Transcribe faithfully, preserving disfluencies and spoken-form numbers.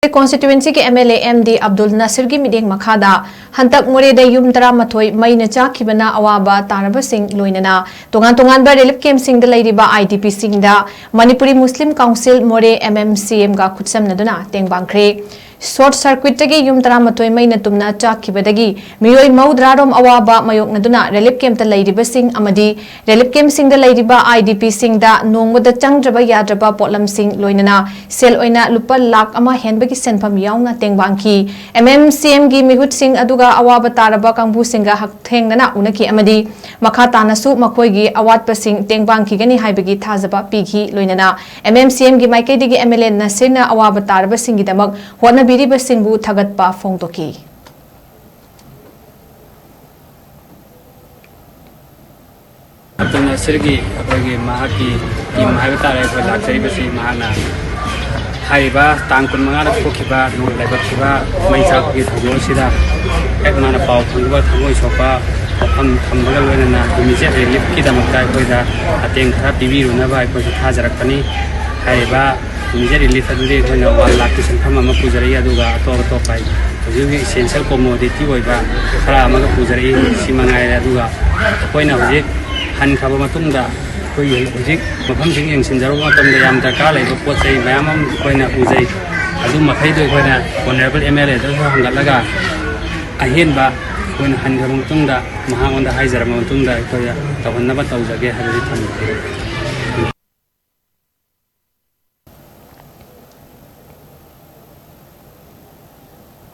ꯀꯣꯟꯁꯇꯤꯇ꯭ꯋꯦꯟꯁꯤꯒꯤ M L A M D Abdul ꯅꯥꯁꯤꯔꯒꯤ ꯃꯤꯠꯌꯦꯡ ꯃꯈꯥꯗ ꯍꯟꯗꯛ ꯃꯣꯔꯦꯗ ꯌꯨꯝ ꯇꯔꯥꯃꯥꯊꯣꯏ ꯃꯩꯅ ꯆꯥꯛꯈꯤꯕꯅ ꯑꯋꯥꯕ ꯇꯥꯔꯕꯁꯤꯡ, ꯂꯣꯏꯅꯅ ꯇꯣꯉꯥꯟ ꯇꯣꯉꯥꯟꯕ ꯔꯤꯂꯤꯐ ꯀꯦꯝꯞꯁꯤꯡꯗ ꯂꯩꯔꯤꯕ ꯑꯥꯏ ꯗꯤ ꯄꯤꯁꯤꯡꯗ ꯃꯅꯤꯄꯨꯔꯤ ꯃꯨꯁꯂꯤꯝ ꯀꯥꯎꯟꯁꯤꯜ ꯃꯣꯔꯦ, ꯑꯦꯝ ꯑꯦꯝ ꯁꯤ ꯑꯦꯝꯒ ꯈꯨꯠꯁꯝꯅꯗꯨꯅ ꯇꯦꯡꯕꯥꯡꯈ꯭ꯔꯦ꯫ ꯁꯣꯔꯠ ꯁꯔꯀ꯭ꯋꯤꯠꯇꯒꯤ ꯌꯨꯝ ꯇꯔꯥꯃꯥꯊꯣꯏ ꯃꯩꯅ ꯇꯨꯝꯅ ꯆꯥꯛꯈꯤꯕꯗꯒꯤ ꯃꯤꯑꯣꯏ ꯃꯧꯗ꯭ꯔꯥꯔꯣꯝ ꯑꯋꯥꯕ ꯃꯥꯌꯣꯛꯅꯗꯨꯅ ꯔꯤꯂꯤꯐ ꯀꯦꯝꯞꯇ ꯂꯩꯔꯤꯕꯁꯤꯡ ꯑꯃꯗꯤ ꯔꯤꯂꯤꯐ ꯀꯦꯝꯞꯁꯤꯡꯗ ꯂꯩꯔꯤꯕ ꯑꯥꯏ ꯗꯤ ꯄꯤꯁꯤꯡꯗ ꯅꯣꯡꯃꯗ ꯆꯪꯗ꯭ꯔꯕ ꯌꯥꯗ꯭ꯔꯕ ꯄꯣꯠꯂꯝꯁꯤꯡ, ꯂꯣꯏꯅꯅ ꯁꯦꯜ ꯑꯣꯏꯅ ꯂꯨꯄꯥ ꯂꯥꯈ ꯑꯃ ꯍꯦꯟꯕꯒꯤ ꯁꯦꯟꯐꯝ ꯌꯥꯎꯅ ꯇꯦꯡꯕꯥꯡꯈꯤ꯫ ꯑꯦꯝ ꯑꯦꯝ ꯁꯤ ꯑꯦꯝꯒꯤ ꯃꯤꯍꯨꯠꯁꯤꯡ ꯑꯗꯨꯒ ꯑꯋꯥꯕ ꯇꯥꯔꯕ ꯀꯥꯡꯕꯨꯁꯤꯡꯒ ꯍꯛꯊꯦꯡꯅꯅ ꯎꯅꯈꯤ ꯑꯃꯗꯤ ꯃꯈꯥ ꯇꯥꯅꯁꯨ ꯃꯈꯣꯏꯒꯤ ꯑꯋꯥꯠꯄꯁꯤꯡ ꯇꯦꯡꯕꯥꯡꯈꯤꯒꯅꯤ ꯍꯥꯏꯕꯒꯤ ꯊꯥꯖꯕ ꯄꯤꯈꯤ꯫ ꯂꯣꯏꯅꯅ ꯑꯦꯝ ꯑꯦꯝ ꯁꯤ ꯑꯦꯝꯒꯤ ꯃꯥꯏꯀꯩꯗꯒꯤ ꯑꯦꯝ ꯑꯦꯜ ꯑꯦ ꯅꯁꯤꯔꯅ ꯑꯋꯥꯕ ꯇꯥꯔꯕꯁꯤꯡꯒꯤꯗꯃꯛ ꯍꯣꯠꯅꯕꯤꯔꯤꯕꯁꯤꯡꯕꯨ ꯊꯥꯒꯠꯄ ꯐꯣꯡꯗꯣꯛꯈꯤ꯫ ꯑꯕꯗꯨꯜ ꯅꯥꯁꯤꯔꯒꯤ ꯑꯩꯈꯣꯏꯒꯤ ꯃꯍꯥꯛꯀꯤ ꯇꯤꯝ ꯍꯥꯏꯕ ꯇꯥꯔꯦ, ꯑꯩꯈꯣꯏ ꯂꯥꯛꯆꯔꯤꯕꯁꯤ ꯃꯍꯥꯛꯅ ꯍꯥꯏꯔꯤꯕ ꯇꯥꯡ ꯀꯨꯟꯃꯉꯥꯗ ꯊꯣꯛꯈꯤꯕ ꯅꯣꯡ ꯂꯥꯏꯕꯛꯈꯤꯕ ꯃꯩ ꯆꯥꯛꯄꯒꯤ ꯊꯧꯗꯣꯛ ꯑꯁꯤꯗ ꯍꯦꯛ ꯃꯥꯅ ꯄꯥꯎ ꯐꯪꯕ ꯊꯃꯣꯏ ꯁꯣꯛꯄ ꯋꯥꯐꯝ ꯊꯝꯕꯒ ꯂꯣꯏꯅꯅ ꯏꯃꯤꯗꯤꯌꯦꯠ ꯔꯤꯂꯤꯐꯀꯤꯗꯃꯛꯇ ꯑꯩꯈꯣꯏꯗ ꯃꯇꯦꯡ ꯈꯔ ꯄꯤꯕꯤꯔꯨꯅꯕ ꯑꯩꯈꯣꯏꯁꯨ ꯊꯥꯖꯔꯛꯄꯅꯤ꯫ ꯍꯥꯏꯔꯤꯕ ꯏꯃꯤꯗꯤꯌꯦꯠ ꯔꯤꯂꯤꯐ ꯑꯗꯨꯗꯤ ꯑꯩꯈꯣꯏꯅ ꯋꯥꯟ ꯂꯥꯈꯀꯤ ꯁꯦꯟꯐꯝ ꯑꯃ ꯄꯨꯖꯔꯛꯏ, ꯑꯗꯨꯒ ꯑꯇꯣꯞ ꯑꯇꯣꯞꯄ ꯍꯧꯖꯤꯛ ꯍꯧꯖꯤꯛ ꯏꯁꯦꯟꯁꯤꯌꯦꯜ ꯀꯣꯃꯣꯗꯤꯇꯤ ꯑꯣꯏꯕ ꯈꯔ ꯑꯃꯒ ꯄꯨꯖꯔꯛꯏ꯫ ꯁꯤ ꯃꯉꯥꯏꯔꯦ꯫ ꯑꯗꯨꯒ ꯑꯩꯈꯣꯏꯅ ꯍꯧꯖꯤꯛ ꯍꯟꯈ꯭ꯔꯕ ꯃꯇꯨꯡꯗ ꯑꯩꯈꯣꯏꯒꯤ ꯍꯧꯖꯤꯛ ꯃꯐꯝꯁꯤꯡ ꯌꯦꯡꯁꯤꯟꯖꯔꯨꯕ ꯃꯇꯝꯗ ꯌꯥꯝ ꯗꯔꯀꯥꯔ ꯂꯩꯕ ꯄꯣꯠ ꯆꯩ ꯃꯌꯥꯝ ꯑꯃ ꯑꯩꯈꯣꯏꯅ ꯎꯖꯩ꯫ ꯑꯗꯨ ꯃꯈꯩꯗꯣ ꯑꯩꯈꯣꯏꯅ ꯑꯣꯅꯔꯦꯕꯜ ꯑꯦꯝ ꯑꯦꯜ ꯑꯦꯗꯁꯨ ꯍꯪꯒꯠꯂꯒ ꯑꯍꯦꯟꯕ ꯑꯩꯈꯣꯏꯅ ꯍꯟꯈ꯭ꯔꯕ ꯃꯇꯨꯡꯗ ꯃꯍꯥꯛꯉꯣꯟꯗ ꯍꯥꯏꯖꯔꯕ ꯃꯇꯨꯡꯗ ꯑꯩꯈꯣꯏꯅ ꯇꯧꯍꯟꯅꯕ ꯇꯧꯖꯒꯦ ꯍꯥꯏꯕꯁꯤ ꯊꯝꯖꯒꯦ꯫